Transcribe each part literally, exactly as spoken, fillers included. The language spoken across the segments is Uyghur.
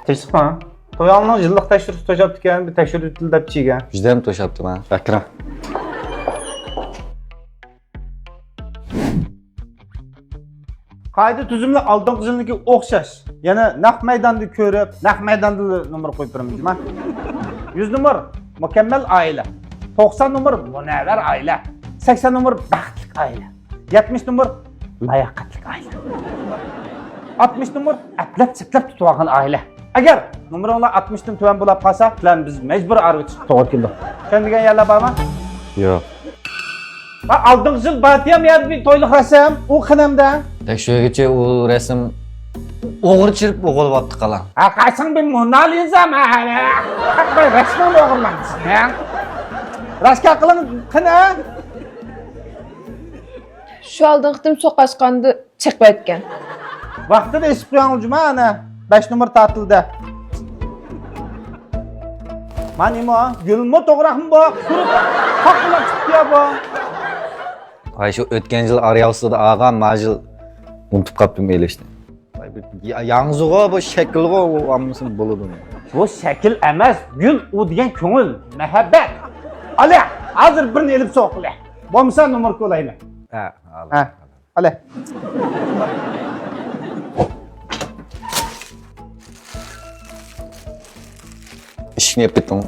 تىنچلىقما؟ توياڭنىڭ يىللىق تەكشۈرۈشى توشاپتىكەن، بىر تەكشۈرۈۋېتىل دەپ چىگە. بىزدە ھەم توشاپتىما؟ بەكرەم. قائىدە تۈزۈملەر ئالدىنقى يىلنىڭكى ئوخشاش. يەنە نەق مەيداندا كۆرۈپ، نەق مەيداندا نومۇر قويۇپ بېرىمىز، جۇما. يۈز نومۇر، مۇكەممەل ئائىلە. توقسان نومۇر، مۇنەۋۋەر ئائىلە. سەكسەن نومۇر، بەختلىك ئائىلە. يەتمىش نومۇر، لاياقەتلىك ئائىلە. ئاتمىش نومۇر، ئەپلەپ-سەپلەپ تۇتۇۋالغان ئائىلە. ئەگەر نومۇرۇڭلار ئاتمىشتىن تۆۋەن بولاپ قالسا، سىلەرنى بىز مەجبۇر ئايرىۋېتىشكە توغرا كېلىدۇ. چۈشەنمىگەن يەرلەر بارمۇ؟ يوق. ھە، ئالدىنقى يىل بارتىيام يەردە بىر تويلۇق رەسىم، ئۇ قېنەمدە؟ تەكشۈرگۈچى ئۇ رەسىم ئوغرى چىرىپ ئوغرىلاپتۇ قالا. ھە، قايسىڭ بىر مونالىزا مە ھەلە. بىر رەسىمنى ئوغرىلاپسىز، ھە؟ راست گەپ قىلىڭ، قېنى؟ شۇ ئالدىنقى قېتىم سوقۇشقاندا چېقىۋەتكەن. ۋاقتىدا ئېسىپ قويۇڭ جۇما، ئەنە بەش نومۇر تارتىلدى. مانا نېمە؟ گۈلمۇ توغراقمۇ بۇ؟ قۇرۇپ قاقىلاپ چىقتى يا بۇ. ۋاي، شۇ ئۆتكەن يىل ئارىياۋسىدا ئالغان، ما يىل ئۇنتۇپ قاپتىم ئېلىشنى. ۋاي، بىر يا-، ياڭزىغۇ بۇ، شەكىلغۇ، ئۇ ھەممىسى بولىدۇ. بۇ شەكىل ئەمەس، گۈل ئۇ دېگەن كۆڭۈل، مەھەببەت. ئالە، ھازىر بىرنى ئېلىپ سوقۇلە. بولمىسا نومۇر كولايمەن. ھە، ھە. ئالە. ئىشىكنى يېپىپ كېتىڭ.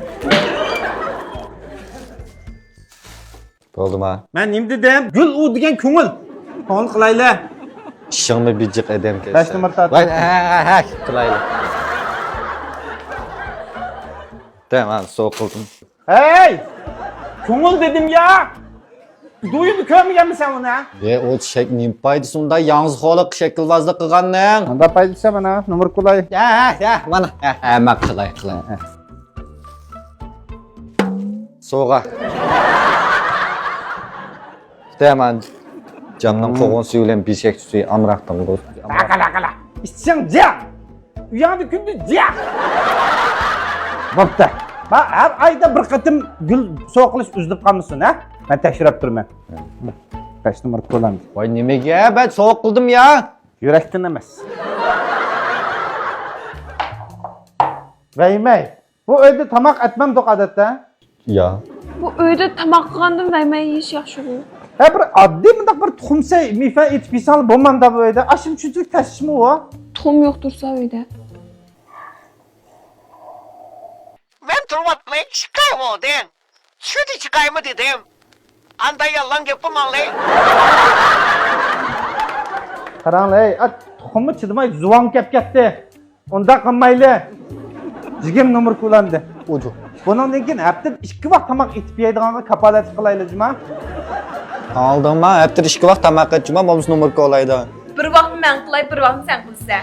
بولدىما؟ مەن نېمە دېدىم؟ گۈل ئۇ دېگەن كۆڭۈل. كۆڭۈل قىلايلى. ئىشىڭمۇ بىر جىق ئادەمكەنسەن. بەش نومۇر تارت. ۋاي، ھە، ھە، ھە، قىلايلى. تەمام، سوقۇلدۇم. ھەي! كۆڭۈل دېدىم يا! دويىنى كۆرمىگەنمىسەن ئۇنى؟ يە، ئۇ چەك نېمە پايدىسى ئۇندا ياڭزىخورلۇق شەكىلۋازلىق قىلغاننىڭ؟ ئاندا پايدىسى مانا، نومۇر كولاي. يە، يە، مانا، يە، يە، مەن قىلاي، قىلاي. سوغا. تەمام. جاننىڭ قوغۇن سۈيى بىلەن بېشەك سۈيى ئامراقتىن بولۇپ. قالا، قالا. ئىچسەڭ جىق. ئۆيۈڭدە كۈندە جىق. بوپتۇ. ما ھەر ئايدا بىر قېتىم گۈل سوقۇلۇش ئۈزۈلۈپ قالمىسۇن، ھە؟ مەن تەكشۈرۈپ تۇرىمەن. بەش نومۇر كولاندى. ۋاي، نېمىگە؟ مەن سوقۇلدۇم يا. يۈرەكتىن ئەمەس. ۋەيمەي. بۇ ئۆيدە تاماق ئەتمەمدۇق ئادەتتە؟ يا. بۇ ئۆيدە تاماق قىلغاندىن ۋەيمەي يېيىش ياخشىغۇ. ھە، بىر ئاددىي مۇنداق بىر تۇخۇم سەي، مىفە ئېتىپ يېسەڭلار بولمامدا بۇ ئۆيدە؟ ئاشۇم شۇنچىلىك تەسلىشمۇ ئۇ؟ تۇخۇم يوق تۇرسا ئۆيدە. مەن تۇرۇۋاتماي چىقاي ئۇدىن. چۈشۈدە چىقايمۇ دېدىم. ئاندا يالغان گەپ قىلماڭلى. قاراڭلى، ئەي، ئا، تۇخۇممۇ چىدىماي زۇۋان كەپ كەتتى. ئۇنداق قىلمايلى. يىگىرمە نومۇر كولاندى. ئۇدۇ. بۇنىڭدىن كېيىن ھەپتىدە ئىككى ۋاق تاماق ئېتىپ يەيدىغانغا كاپالەتلىك قىلايلى، جۇما. ئالدىڭما؟ ھەپتىدە ئىككى ۋاق تاماق ئەت، جۇما، بولمىسا نومۇر كولايدۇ. بىر ۋاقنى مەن قىلاي، بىر ۋاقنى سەن قىلىسەن.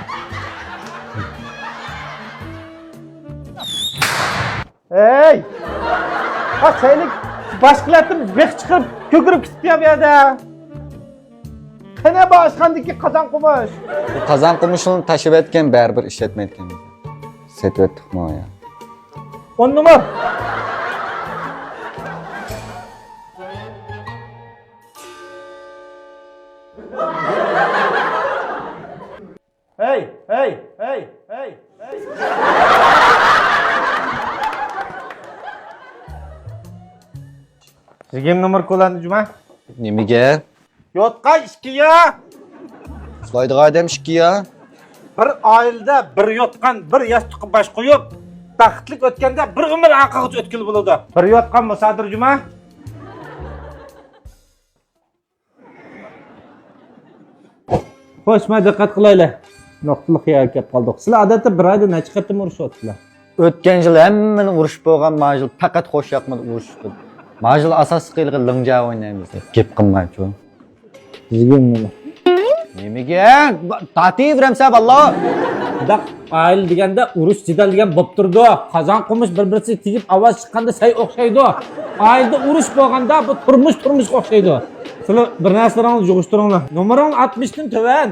ھەي! ھا، سەيلىك باشقىلاردىن بېقى چىقىرىپ، كۆكىرىپ كېتىپتۇ يا بۇ يەردە. قېنى بۇ ئاشخانىدىكى قازان قومۇش؟ بۇ قازان قومۇشنى تاشلىۋەتكەن، بەرىبىر ئىشلەتمەيدىكەن. سېتىۋەتتۇقمۇ يا؟ ئون نومۇر. ھەي، ھەي، ھەي، ھەي، ھەي. يىگىرمە نومۇر كولاندى، جۇما. نېمىگە؟ يوتقان ئىككى يا. ئۇخلايدىغان ئادەم ئىككى يا. بىر ئائىلىدە بىر يوتقان، بىر ياستۇققا باش قويۇپ، بەختلىك ئۆتكەندە بىر ئۆمۈر ئارقىغىچە ئۆتكىلى بولىدۇ. بىر يوتقان مۇسادىر، جۇما. خوش، مانا دىققەت قىلايلى. نۇقتىلىق يەرگە كەپ قالدۇق. سىلەر ئادەتتە بىر ئايدا نەچچە قېتىم ئۇرۇشۇۋاتىسىلەر؟ ئۆتكەن يىل ھەممىنى ئۇرۇشۇپ بولغان، ما يىل پەقەت خوش ياقمىدى ئۇرۇشۇشتىن. ما يىل ئاساسلىق ھېلىقى لىڭجا ئوينايمىز. گەپ قىلمايچۇ. يىگىرمە نېمە؟ نېمىگە؟ تارتىۋېرەمسەن، باللا؟ بۇنداق ئائىلە دېگەندە ئۇرۇش، جېدەل دېگەن بولۇپ تۇرىدۇ. قازان قومۇش بىر-بىرسىگە تېگىپ ئاۋاز چىققاندا سەي ئوخشايدۇ. ئائىلىدە ئۇرۇش بولغاندا بۇ تۇرمۇش، تۇرمۇشقا ئوخشايدۇ. سىلەر بىر نەرسىلىرىڭلارنى يىغىشتۇرۇڭلار. نومۇرۇڭ ئاتمىشتىن تۆۋەن.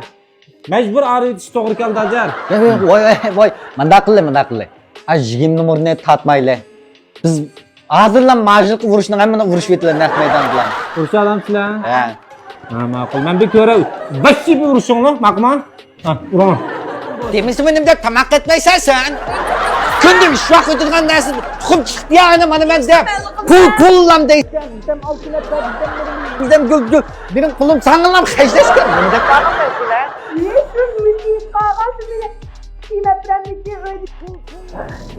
مەجبۇر ئايرىۋېتىش توغرا كەلدى، ھاجار. ۋاي، ۋاي، ۋاي، ۋاي. مۇنداق قىلدى، مۇنداق قىلدى. ئا، يىگىرمە نومۇرنى تارتمايلى. بىز ھازىرلا ماجىلقا ئۇرۇشنىڭ ھەممىنى ئۇرۇشۇۋېتىلى نەق مەيداندا. ئۇرۇشالامسىلەر؟ ھە. ھە، ماقۇل. مەن بىر كۆرەي. باشچى بىر ئۇرۇشۇڭلار، ماقۇلمۇ؟ ھە، ئۇرۇڭلار. دېمىسىمۇ نېمە دەپ تاماق ئەتمەيسەن سەن؟ كۈندە ئۈچ ۋاق ئۆتىدىغان نەرسە تۇخۇم چىقىپتۇ يا ئەنە مانا مەن دەپ. پۇل پۇللام دەيسەن. بىزدەم ئالتە مەتبە، بىزدەم بىزدەم گۈل گۈل. مېنىڭ پۇلۇم ساڭىلام خەجلەشكەن. نېمە دەپ قالغان مەسىلە؟ يېشىل مىسىز قالغان سىزگە. قىمەت بىلەن مىسىز ئۆيدە.